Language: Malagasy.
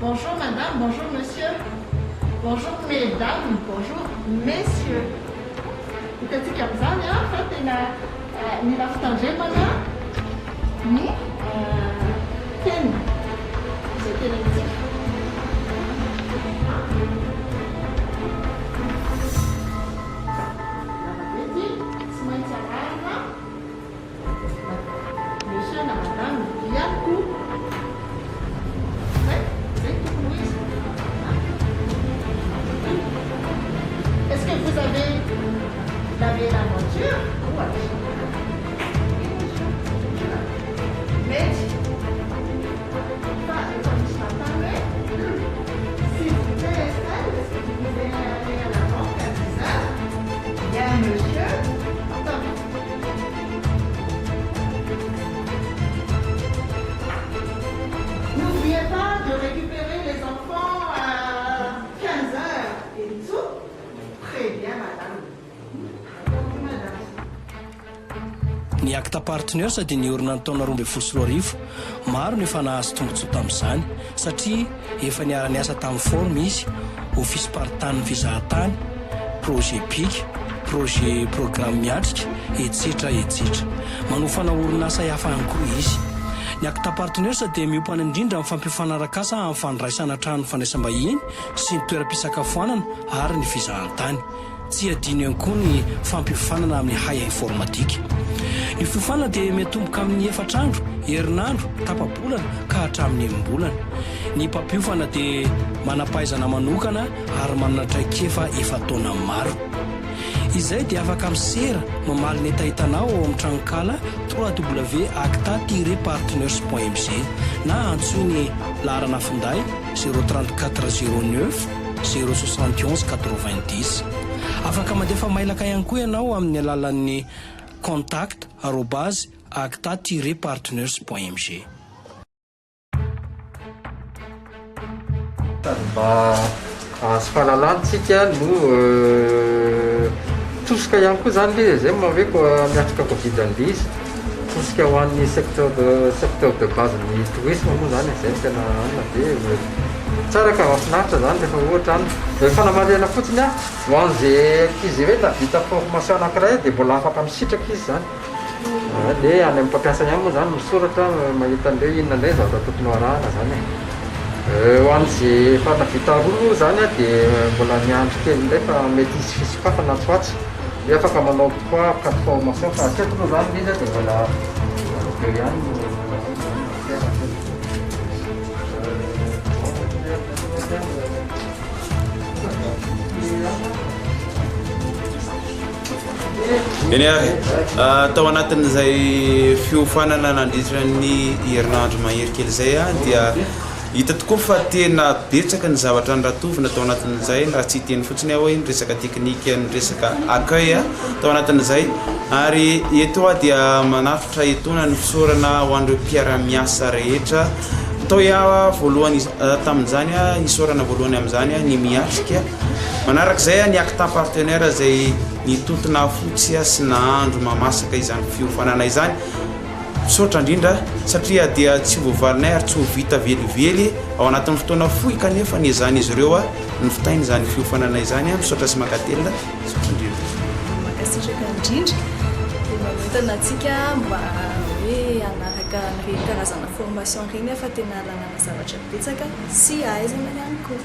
Bonjour madame, bonjour monsieur, bonjour mesdames, bonjour messieurs. Hitantsika amin'izany fa tena mila fitandremana ny teny izay tenenintsika. Lava be ity, tsy maintsy arahina. Monsieur na madame ihany koa. Zay, zay no tokony ho izy. Est-ce que vous avez lavé la voiture? Ohatra. Mety. Fa efa misy manontany hoe, S'il vous plaît Estelle, est-ce que vous pouvez aller à la banque à 10 heures? Bien monsieur. Top. N'oubliez pas de récupérer les enfants à 15 heures et tout. Très bien madame. Entendu madame. Ny Acta Partners dia niorina ny taona 2012. Maro no efa nahazo tombontsoa tamin'izany satria efa niara-niasa tamin'ny Form izy, Ofisim-paritanin'ny fizahan-tany, Projet Big, Projet Programme Miatrika, etsetra etsetra. Manofana orinasa hafa ihany koa izy. Ny Acta Partners dia miompana indrindra amin'ny fampiofanana arak'asa amin'ny fandraisana trano fandraisam-bahiny sy ny toeram-pisakafoanana ary ny fizahan-tany. Tsy adino ihany koa ny fampiofanana amin'ny hay informatika. Ny fiofanana dia miatomboka amin'ny efatra andro, herinandro, tapa-bolana ka hatramin'ny enim-bolana. Ny mpampiofana dia manam-pahaizana manokana ary manana traikefa efa taona maro. Izay dia afaka misera, mamaly ny hetahetanao ao amin'ny tranonkala www.acta-partners.mg na antsoy ny laharana finday 034 09 071 90. Afaka mandefa mailaka ihany koa ianao amin'ny alalan'ny contact arobase acta-partners.mg. Sady mba hahazo fahalalana tsika no tosika ihany koa zany le izy, zay no maha hoe miatrika covid an'le izy, tosika ho an'ny secteur de secteur de base ny tourisme moa zany e, zay no tena anona de tsara ka mahafinaritra zany rehefa ohatra any. De fanamarihana fotsiny an, ho an'ze ankizy hoe nahavita formation anakiray de mbola afaka misitraka izy zany. Dia any amin'ny mpampiasa ihany moa izany misoratra mahita an'ireo inona indray ny zavatra tokony ho arahana izany e. Ho an'izay efa nahavita roa moa izany dia mbola miandry kely indray fa mety hisy fisokafana atsy ho atsy hoe afaka manao trois quatre formations fa hatreto aloha izany ilay izy dia mbola deux ihany no hatreto. Eny ary, tao anatin'izay fiofanana nandritra ny herinandro mahery kely izay dia hita tokoa fa tena betsaka ny zavatra noratovina tao anatin'izay, raha tsy hiteny fotsiny aho hoe ny resaka teknika, ny resaka accueil tao anatin'izay ary eto aho dia manatitra etoana ny fisaorana ho an'ireo mpiara-miasa rehetra tao aho voalohany tamin'izany, isaorana voalohany amin'izany ny miatrika. Manarak'izay ny acta partenaire izay nitontona fotsy sy nahandro mahamasaka izany fiofanana izany. Misaotra indrindra satria dia tsy ho voavalinay ary tsy ho vita velively ao anatin'ny fotoana fohy kanefa niezahan'izy ireo nivitaina izany fiofanana izany. Misaotra sy mankatelina. Misaotra indrindra. Mankasitraka indrindra dia manentana antsika mba hoe hanaraka an'ireny karazana formation ireny fa tena ahalalana zavatra betsaka sy ahaizana ihany koa.